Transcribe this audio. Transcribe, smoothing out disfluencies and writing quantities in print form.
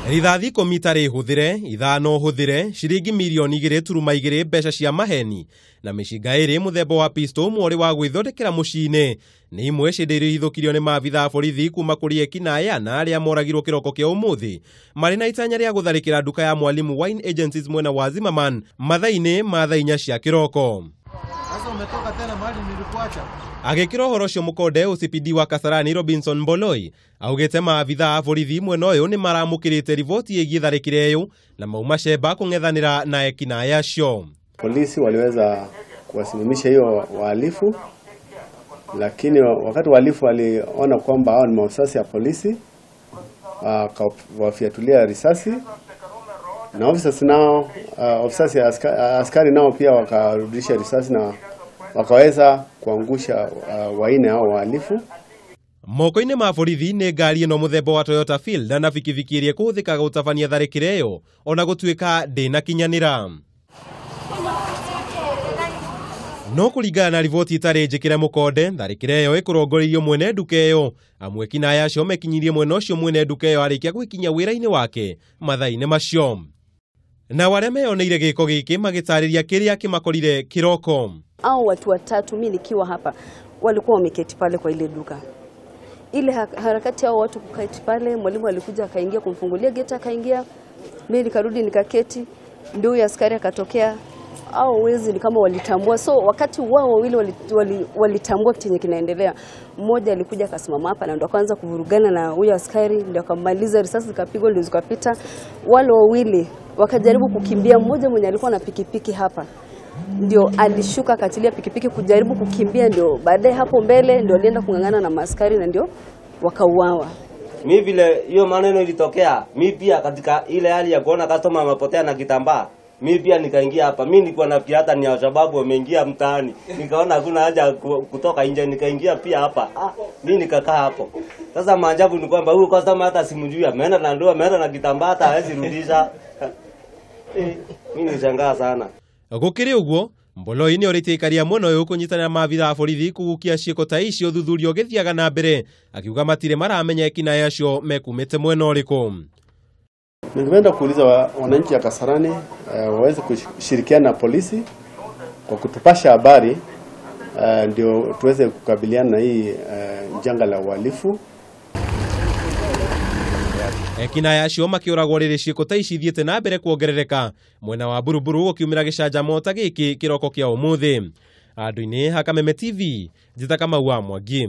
Rithathi 10 itarĩ hũthĩre, 5 hũthĩre, ciringi mirioni 2.2 mbeca cia maheni na mĩcinga 2 mũthemba wa pistol ũmwe ũrĩ wa gwĩthondekera mũciĩ-inĩ nĩ imwe cia indo iria ihithũkirio nĩ maabitha a borithi kuma kũrĩ ekinaĩ ana arĩa moragirwo kĩroko kĩa ũmũthĩ marĩ na itanya rĩa gũtharĩkĩra nduka ya Mwalimu Wine Agencies mwena wa Zimmerman mathaa-inĩ ma thaa 4 cia kĩroko. Sasa umetoka tena mahali nilikuacha. Agĩkĩra ũhoro ũcio mũkonde OCPD wa Kasarani Robinson Mboloi augĩte maabitha a borithi mwena ũyũ nĩ maramũkĩrĩte riboti ĩgiĩ tharĩkĩra ĩyo na mauma cemba kũng'ethanĩra na ekinaĩ acio. Polisi waliweza kuwasimamisha hiyo wahalifu, lakini wakati wahalifu waliona kwamba hao ni maafisa ya polisi, wakawafiatulia risasi na officers nao, officers ya askari nao pia wakarudisha risasi na wakaweza kuangusha waine hao wahalifu. Moko-inĩ ma borithi nĩ ngari ĩno mũthemba wa Toyota Fielder na bikibiki ĩrĩa ĩkũhũthĩkaga gũtabania tharĩkĩra ĩyo ona gũtuĩka ndĩnakinyanĩra. No kũringana na riboti itarĩ njĩkĩre mũkonde, tharĩkĩra ĩyo ĩkũrongoreirio mwene nduka ĩyo. Amwe ekinaĩ acio mekinyirie mwena ũcio mwene nduka ĩyo arĩkia gwĩkinyia wĩra-inĩ wake mathaa-inĩ macio. Nao arĩa meyoneire gĩko gĩkĩ magĩtarĩria kĩrĩa kĩmakorire kĩroko. Hao watu watatu mimi nikiwa hapa walikuwa wameketi pale kwa ile duka. Ile harakati hao watu kuketi pale, mwalimu alikuja akaingia kumfungulia gate akaingia. Mimi nikarudi nikaketi, ndio huyo askari akatokea. Hao wezi ni kama walitambua. So wakati wao wawili walitambua kitu chenye kinaendelea, mmoja alikuja akasimama hapa na ndio akaanza kuvurugana na huyo askari, ndio akamaliza, risasi zikapigwa ndio zikapita. Wale wawili wakajaribu kukimbia, mmoja mwenye alikuwa na pikipiki hapa ndio alishuka akatilia pikipiki kujaribu kukimbia, ndio baadaye hapo mbele ndio alienda kung'ang'ana na maaskari na ndio wakauawa. Mimi vile hiyo maneno ilitokea, mimi pia katika ile hali ya kuona customer amepotea na kitambaa, mimi pia nikaingia hapa. Mimi nilikuwa nafikiri hata ni Alshababu wameingia mtaani, nikaona hakuna haja kutoka nje, nikaingia pia hapa. Mimi nikakaa hapo. Sasa maajabu ni kwamba huyu customer hata simjui, ameenda na ndoa, ameenda na kitambaa, hata hawezi rudisha. Mimi nishangaa sana. Gũkĩrĩ ũguo, Mboloi nĩ orĩtie aikari a mwena ũyũ kũnyitanĩra na maabitha a borithi kũgukia ciĩko ta icio ũthuthuria ũgĩthiaga na mbere, akiuga matirĩ maramenya ekinaĩ acio mekumĩte mwena ũrĩkũ. Ningependa kuuliza wananchi wa Kasarani waweze kushirikiana na polisi kwa kutupasha habari, ndio tuweze kukabiliana na hii janga la uhalifu. Ekinaĩ acio makĩũragwo rĩrĩ ciĩko ta ici ithiĩte na mbere kuongerereka mwena wa Buruburu gũkiumĩra gĩcanjama ta gĩkĩ kĩroko kĩa ũmũthĩ. Andũ-inĩ ha Kameme TV, njĩta Kamau wa Mwangi.